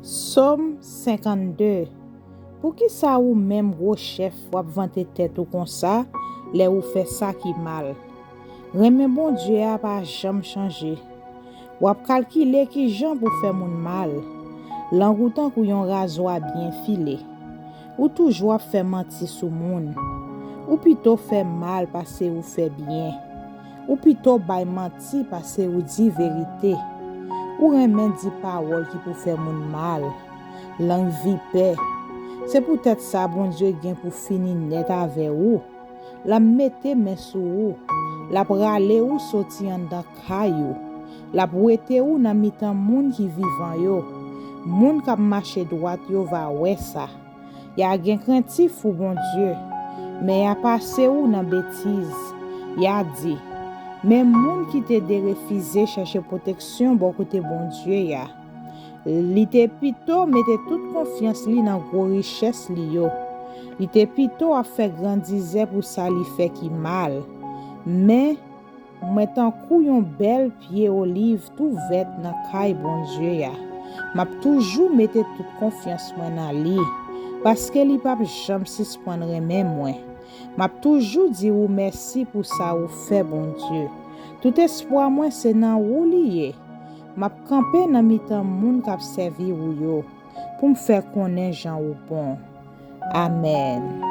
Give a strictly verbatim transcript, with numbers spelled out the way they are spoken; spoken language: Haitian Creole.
Sòm senkannde. Poukisa ou menm gwo chèf w ap vante tèt ou konsa lè ou fè sa ki mal? Renmen Bondye a pa janm chanje. W ap kalkile ki jan pou fè moun mal. Lang ou tankou yon razwa byen file. Ou toujou ap fè manti sou moun. Ou pito fè mal pase ou fè byen. Ou pito bay manti pase ou di verite. Ou renmen di pawòl ki pou fè moun mal. Lang vipè. Se poutèt sa Bondye gen pou fini nèt avè ou. L ap mete men sou ou. L ap rale ou soti anndan kay ou. L ap wete ou nan mitan moun ki vivan yo. Moun k ap mache dwat yo va wè sa. Y a gen krentif pou Bondye, men y a pase ou nan betiz. Y a di, men moun ki te derefize chèche pwoteksyon bò kote Bondye a. Li te pito mete tout konfyans li nan gwo richès li yo. Li te pito ap fè grandizè pou sa li fè ki mal. Men, mwen tankou yon bèl pye oliv tou vèt nan kay Bondye a. M ap toujou mete tout konfyans mwen nan li, paske li p ap janm sispann renmen mwen. M ap toujou di ou mèsi pou sa ou fè, Bondye. Tout espwa mwen se nan ou li ye. M ap kanpe nan mitan moun k ap sèvi ou yo, pou m fè konnen jan ou bon. Amèn.